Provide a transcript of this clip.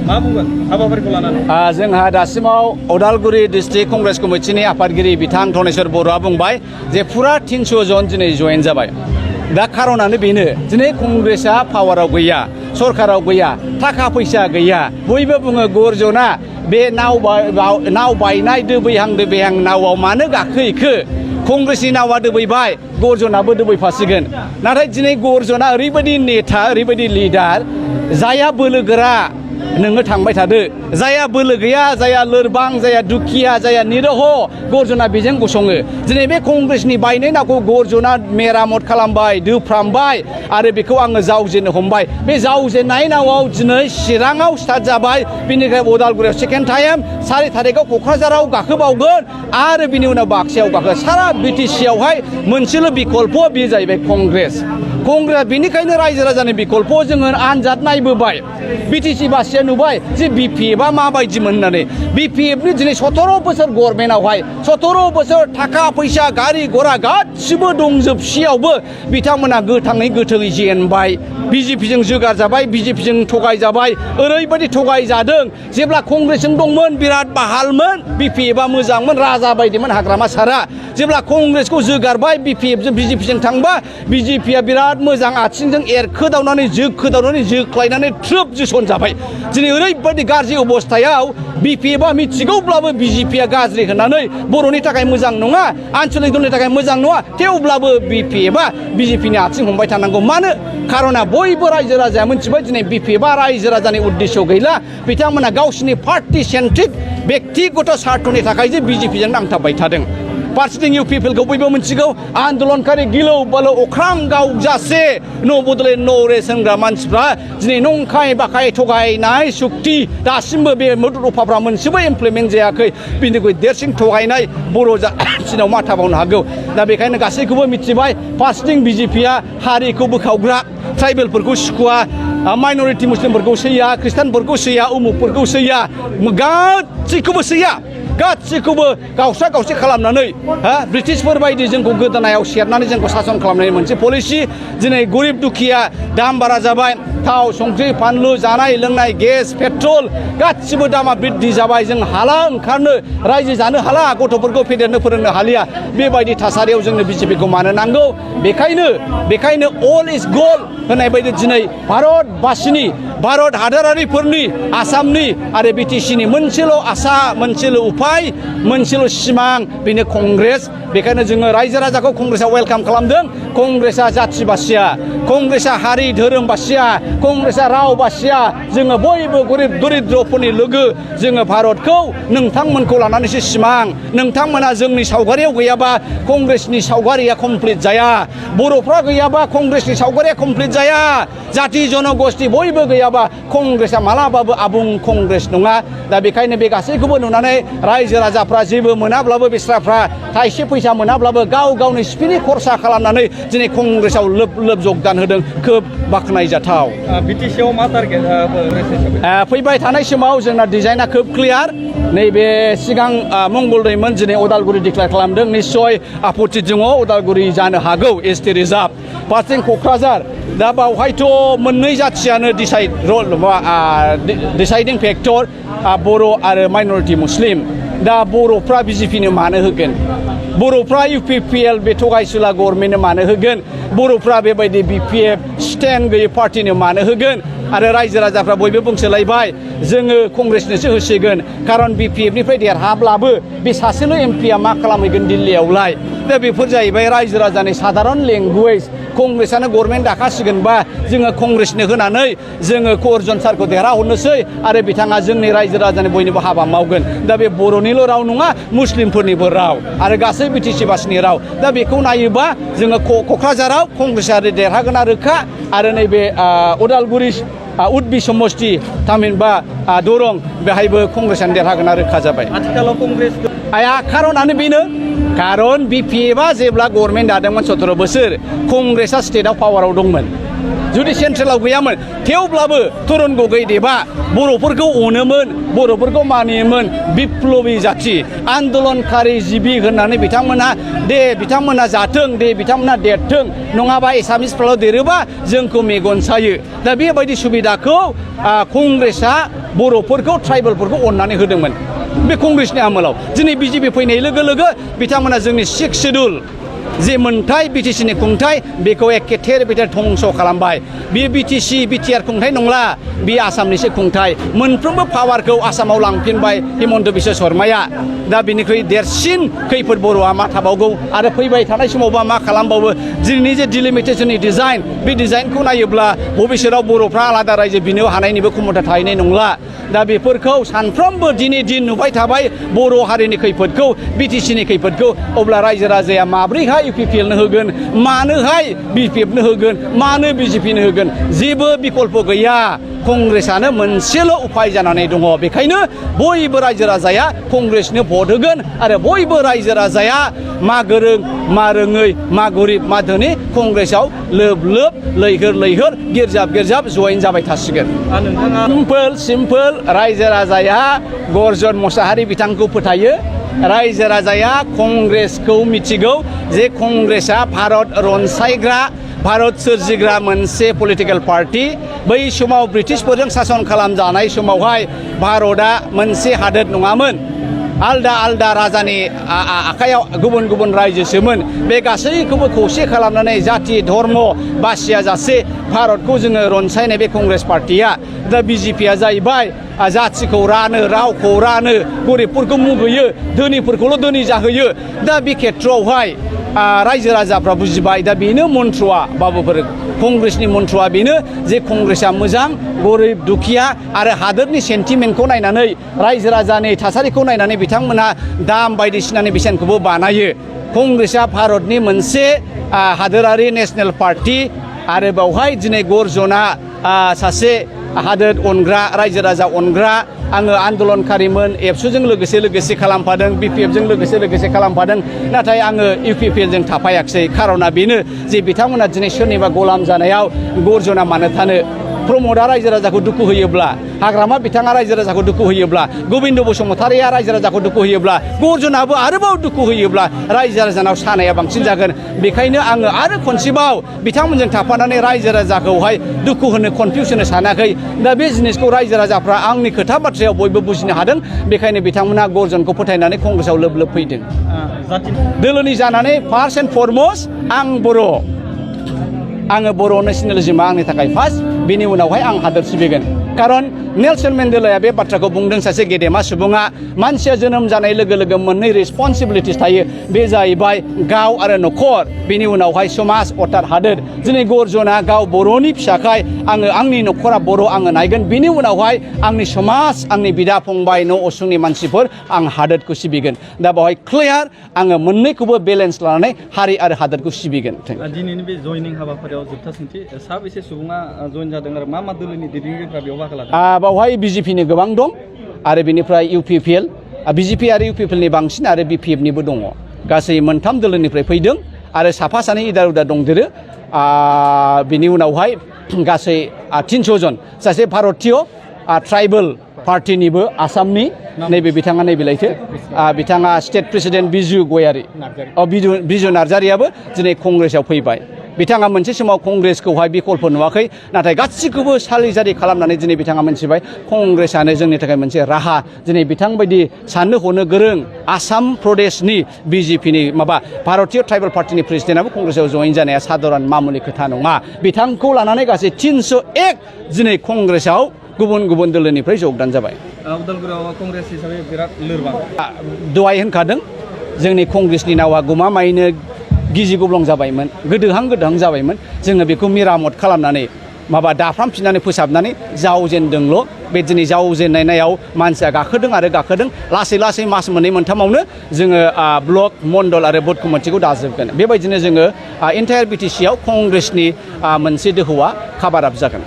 मा बुंगोन हाबाफारिखौ लानानै जोंहा दासिमाव उदालगुरि डिस्ट्रिक्ट कंग्रेस कमिटिनि आफादगिरि बिथां धनेश्वर बर'आ बुंबाय जे फुरा 300 जन दिनै जयेन जाबाय दा खारनानो बेनो दिनै कंग्रेसआ पावाराव गैया सरकाराव गैया थाखा फैसा गैया बयबो बुङो गर्जना बे नाव बायनाय दोबैहां दोबैहां नावआव मानो गाखोहैखो कंग्रेसनि नावा दोबैबाय गर्जनाबो दोबैफासिगोन नाथाय दिनै गर्जना ओरैबायदि नेता ओरैबायदि लिडार जाया बोलोगोरा नोङो थांबाय थादो जाया बोलो गैया जाया लोरबां जाया दुखिया जाया निरह गर्जना बेजों गसङो दिनै बे कंग्रेसनि बायनाय नावखौ गर्जना मेरामत खालामबाय दोफ्रामबाय आरो बेखौ आङो जावजेननो हमबाय बे जावजेननाय नावाव दिनै चिराङाव स्टार्ट जाबाय बेनिफ्राय उदालगुरियाव सेकेन्ड टाइम 4 थारिखआव क'क्राझाराव गाखोबावगोन आरो बिनि उनाव बाक्सायाव गाखो सारा बिटिसियावहाय मोनसेल' बिकल्प बे जाहैबाय कंग्रेस बेनिखायनो रायजो राजानि बिकल्प जोङो आनजाद नायबोबाय बिटिसि बासिया नुबाय जे बिपिएफआ माबायदिमोन होननानै बिपिएफनि दिनै 17 बोसोर गभर्नमेन्टआवहाय 17 बोसोर थाखा फैसा गारि घोड़ा गासिबो दंजोबसेयावबो बिथांमोना गोथाङै गोथोङै जेनबाय बिजेपिजों जोगारजाबाय बिजेपिजों थगायजाबाय ओरैबायदि थगायजादों जेब्ला कंग्रेसजों दंमोन बिराद बाहालमोन बिपिएफआ मोजांमोन राजा बायदिमोन हाग्रामा सारा जेब्ला कंग्रेसखौ जोगारबाय बिपिएफजों बिजेपिजों थांबा बिजेपिया बिराद मोजां आथिंजों एरखोदावनानै जोख्लायनानै ट्रोब जोसन जाबाय दिनै ओरैबायदि गाज्रि अबस्थायाव बिपिएफआ मिथिगौब्लाबो बिजेपिया गाज्रि होननानै बर'नि थाखाय मोजां नङा आन्चलिक दलनि थाखाय मोजां नङा थेवब्लाबो बिपिएफआ बिजेपिनि आथिं हमबाय थानांगौ मानो खारना बयबो रायजो राजाया मिथिबाय दिनै बिपिएफआ रायजो राजानि उद्देश्य गैला बिथांमोना गावसिनि पार्टी सेन्ट्रिक बेक्तिगत स्वार्थनि थाखाय जे बिजेपिजों नांथाबबाय थादों फारसेथिं इउ पिपिएलखौ बयबो मिथिगौ आन्दलनकारि गिलौ बालौ अख्रां गावजासे न' बदले न' रेस होनग्रा मानसिफ्रा दिनै नंखाय बाखाय थगायनाय सुक्ति दासिमबो बे मदद अफाफ्रा मोनसेबो इमप्लिमेन्ट जायाखै बिनिख्रुइ देरसिन थगायनाय बर' जाथिनाव मा थाबावनो हागौ दा बेखायनो गासैखौबो मिथिबाय फारसेथिं बिजेपिया हारिखौ बोखावग्रा ट्राइबेलफोरखौ सुखुवा माइनरिटि मुस्लिमफोरखौ सैया ख्रिस्टानफोरखौ सैया उमुकफोरखौ सैया गासैखौबो सैया गासैखौबो गावस्रा गावस्रि खालामनानै ब्रिटिशफोर बायदि जोंखौ गोदोनायाव सेरनानै जोंखौ सासन खालामनाय मोनसे पलिसि दिनै गरिब दुखिया दाम बारा जाबाय थाव संख्रि फानलु जानाय लोंनाय गेस पेट्रल गासिबो दामा बृद्धि जाबाय जों हाला ओंखारनो रायजो जानो हाला गथ'फोरखौ फेदेरनो फोरोंनो हालिया बेबायदि थासारियाव जोंनो बिजेपिखौ मानो नांगौ बेखायनो अल इज गोल्ड होननाय बायदि दिनै भारतबासिनि भारत हादरारिफोरनि आसामनि आरो बिटिसिनि मोनसेल' आसा मोनसेल' उपाय मोनसेल' सिमां बेनो कंग्रेस बेखायनो जोङो रायजो राजाखौ कंग्रेसआव वेलकाम खालामदों कंग्रेसआ जाथि बासिया कंग्रेसआ हारि धोरोम बासिया कंग्रेसआ राव बासिया जोङो बयबो गरिब दरिद्रफोरनि लोगो जोङो भारतखौ नोंथांमोनखौ लानानैसो सिमां नोंथांमोना जोंनि सावगारियाव गैयाबा कंग्रेसनि सावगारिया कमप्लिट जाया बर'फ्रा गैयाबा कंग्रेसनि सावगारिया कमप्लिट जाया जाति जनगोष्ठी बयबो गैयाबा कंग्रेसआ मालाबाबो आबुं कंग्रेस नङा दा बेखायनो बे गासैखौबो नुनानै रायजो राजाफ्रा जेबो मोनाब्लाबो बिस्राफ्रा थाइसे फैसा मोनाब्लाबो गाव गावनि सिपिनि खरसा खालामनानै दिनै कंग्रेसआव लोब लोब जगदान होदों खोब बाख्नायजाथाव बिटिसिआव मा टारगेट फैबाय थानाय समाव जोंना डिजाइना खोब क्लियार नैबे सिगां मंगलदैमोन दिनै उदालगुरि डिक्लेयार खालामदों निस्सय आपत्ति दङ उदालगुरि जानो हागौ एसटि रिजार्भ फारसेथिं क'क्राझार दा बावहायथ' मोननै जाथियानो डिसाइडिं फेक्टर बर' आरो माइनरिटि मुस्लिम दा बर'फ्रा बिजेपिनो मानो होगोन बर'फ्रा इउपिपिएल बे थगायसुला गभर्नमेन्टनो मानो होगोन बर'फ्रा बेबायदि बिपिएफ स्टेन्ड गैयै पार्टिनो मानो होगोन आरो रायजो राजाफ्रा बयबो बुंसोलायबाय जोङो कंग्रेसनोसो होसिगोन खारन बिपिएफनिफ्राय देरहाब्लाबो बे सासेल' एमपिया मा खालामहैगोन दिल्लीयावलाय दा बेफोर जाहैबाय रायजो राजानि साधारन लेंगुवेज कंग्रेसआनो गभर्नमेन्ट दाखासिगोनबा जोङो कंग्रेसनो होनानै जोङो अर्जुन सारखौ देरहाहरनोसै आरो बिथाङा जोंनि रायजो राजानि बयनिबो हाबा मावगोन दा बे बर'निल' राव नङा मुस्लिमफोरनिबो राव आरो गासै बिटिसि बासिनि राव दा बेखौ नायोबा जोङो क'क्राझाराव कंग्रेसआ देरहागोना रोखा आरो नैबे उदालगुरि उदबि समस्ति थामहिनबा दरं बेहायबो कंग्रेसआनो देरहागोना रोखा जाबाय आथिखालाव कंग्रेस खारनानो बेनो खारन बिपिएफआ जेब्ला गभर्नमेन्ट दादोंमोन 17 बोसोर कंग्रेसआ स्टेटआव पावाराव दंमोन जुदि सेन्ट्रेलाव गैयामोन थेवब्लाबो तरुन गगैदेबा बर'फोरखौ अनोमोन बर'फोरखौ मानियोमोन बिप्लबी जाथि आन्दलनकारि जिबि होननानै बिथांमोनहा जाथों दे बिथांमोनहा देरथों नङाबा एसामिसफ्राल' देरोबा जोंखौ मेगन सायो दा बेबायदि सुबिदाखौ कंग्रेसआ बर'फोरखौ ट्राइबेलफोरखौ अननानै होदोंमोन बे कंग्रेसनि आमोलाव दिनै बिजेपि फैनाय लोगो लोगो बिथांमोना जोंनि 6 शेड्युल जे मोनथाय बिटिसिनि खुंथाय बेखौ एखे थेर बेथेर धंस खालामबाय बे बिटिआर खुंथाय नंला बे आसामनिसो खुंथाय मोनफ्रोमबो पावारखौ आसामाव लांफिनबाय हिमन्त बिश्व शर्माया दा बेनिख्रुइ देरसिन खैफोद बर'आ मा थाबावगौ आरो फैबाय थानाय समावबा मा खालामबावो दिनैनि जे डिलिमिटेसननि डिजाइन बे डिजाइनखौ नायोब्ला भबिष्यताव बर'फ्रा आलादा रायजो बिनो हानायनिबो क्षमता थाहैनाय नंला दा बेफोरखौ सानफ्रोमबो दिनै दिन नुबाय थाबाय बर' हारिनि खैफोदखौ बिटिसिनि खैफोदखौ अब्ला रायजो राजाया माब्रैहाय इउपिपिएलनो होगोन मानोहाय बिपिएफनो होगोन मानो बिजेपिनो होगोन जेबो बिकल्प गैया कंग्रेसआनो मोनसेल' उपाय जानानै दङ बेखायनो बयबो रायजो राजाया कंग्रेसनो भट होगोन आरो बयबो रायजो राजाया मा गोरों मा रोङै मा गरिब मा धोनि कंग्रेसआव लोब लोब लैहोर गिर्जाब जइन जाबाय थासिगोन सिम्पोल रायजो राजाया गर्जन मसाहारि बिथांखौ फोथायो रायजो राजाया कंग्रेसखौ मिथिगौ जे कंग्रेसआ भारत रनसायग्रा भारत सोरजिग्रा मोनसे पलिटिकेल पार्टी बै समाव ब्रिटिशफोरजों सासन खालामजानाय समावहाय भारतआ मोनसे हादोर नङामोन आलदा राजानि आखायाव गुबुन रायजोसोमोन बे गासैखौबो खौसे खालामनानै जाथि धर्म बासिया जासे भारतखौ जोङो रनसायनाय बे कंग्रेस पार्टिया दा बिजेपिया जाहैबाय जाथिखौ रानो रावखौ रानो गरिबफोरखौ मुगैयो धोनिफोरखौल' धोनि जाहोयो दा बे खेथ्रआवहाय रायजो राजाफ्रा बुजिबाय दा बेनो मन्त्रआ बाबुफोर कंग्रेसनि मन्त्रआ बेनो जे कंग्रेसआ मोजां गरिब दुखिया आरो हादोरनि सेन्टिमेन्टखौ नायनानै रायजो राजानि थासारिखौ नायनानै बिथांमोनहा दाम बायदिसिनानि बेसेनखौबो बानायो कंग्रेसआ भारतनि मोनसे हादोरारि नेशनेल पार्टी आरो बेवहाय दिनै गर्जना सासे हादोर अनग्रा रायजो राजा अनग्रा आङो आन्दलनकारिमोन एबसुजों लोगोसे खालामफादों बिपिएफजों लोगोसे खालामफादों नाथाय आङो इउपिपिएलजों थाफायाखिसै खारना बेनो जे बिथांमोना दिनै सोरनिबा गलाम जानायाव गर्जना मानो थानो प्रमदआ रायजो राजाखौ दुखु होयोब्ला हाग्रामा बिथाङा रायजो राजाखौ दुखु होयोब्ला गोविन्द बसुमतारिया रायजो राजाखौ दुखु होयोब्ला गर्जनाबो आरोबाव दुखु होयोब्ला रायजो राजानाव सानाया बांसिन जागोन बेखायनो आङो आरो खनसेबाव बिथांमोनजों थाफानानै रायजो राजाखौहाय दुखु होनो कनफिउस होनो सानाखै दा बे जिनिसखौ रायजो राजाफ्रा आंनि खोथा बाथ्रायाव बयबो बुजिनो हादों बेखायनो बिथांमोना गर्जनखौ फोथायनानै कंग्रेसआव लोब फैदों दोलोनि जानानै फार्स्ट एन्ड फरमस्ट आङो बर' नेसनेलिज्मआ आंनि थाखाय फार्स्ट बेनि उनावहाय आं हादोर सिबिगोन कारन नेलसन मेन्डेलाया बे बाथ्राखौ बुंदों सासे गेदेमा सुबुङा मानसिया जोनोम जानाय लोगो लोगो मोननै रेसपन्सिबिलिटिस थायो बे जाहैबाय गाव आरो न'खर बेनि उनावहाय समाज अर्थात हादोर दिनै गर्जना गाव बर'नि फिसाखाय आंनि न'खरा बर' आङो नायगोन बेनि उनावहाय आंनि समाज आंनि बिदा फंबाय न' असुंनि मानसिफोर आं हादोरखौ सिबिगोन दा बेवहाय क्लियार आङो मोननैखौबो बेलेन्स लानानै हारि आरो हादोरखौ सिबिगोन दिनैनि बे जयनिं हाबाफारियाव जोबथा सोंथि साबेसे सुबुङा जयन जादों आरो मा दोलोनि दैदेनगिरिफ्रा बेयाव बाहागो लादों बावहाय बिजेपिनि गोबां दं आरो बेनिफ्राय इउपिपिएल बिजेपि आरो इउपिपिएलनि बांसिन आरो बिपिएफनिबो दङ गासै मोनथाम दोलोनिफ्राय फैदों आरो साफा सानै इदार उदार दंदेरो बिनि उनावहाय गासै 300 जन सासे भारतीय ट्राइबेल पार्टिनिबो आसामनि नैबे बिथाङा नैबेलायथो बिथाङा स्टेट प्रेसिडेन्ट बिजु गयारी बिजु नार्जारियाबो दिनै कंग्रेसआव फैबाय बिथाङा मोनसे समाव कंग्रेसखौहाय बिकल्प नुवाखै नाथाय गासिखौबो सालिजारि खालामनानै दिनै बिथाङा मोनथिबाय कंग्रेसआनो जोंनि थाखाय मोनसे राहा दिनै बिथांबायदि साननो हनो गोरों आसाम प्रदेशनि बिजेपिनि भारतीय ट्राइबेल पार्टिनि प्रेसिडेन्टआबो कंग्रेसआव जयन जानाया साधारन मामुलि खोथा नङा बिथांखौ लानानै गासै 301 दिनै कंग्रेसआव गुबुन दोलोनिफ्राय जगदान जाबाय उदालगुरियाव कंग्रेस हिसाबै बिराद लोरबां दहाय होनखादों जोंनि कंग्रेसनि नावा गमामायैनो गिजि गब्लं जाबायमोन गोदोहां जाबायमोन जोङो बेखौ मिरामत खालामनानै दाफ्रामफिननानै फोसाबनानै जावजेनदोंल' बे दिनै जावजेननायाव मानसिया गाखोदों लासै मास मोननै मोनथामावनो जोङो ब्लक मण्डल आरो बुथ कमिटिखौ दाजोबगोन बेबायदिनो जोङो एन्टायार बिटिसिआव कंग्रेसनि मोनसे दोहौआ काभार आप जागोन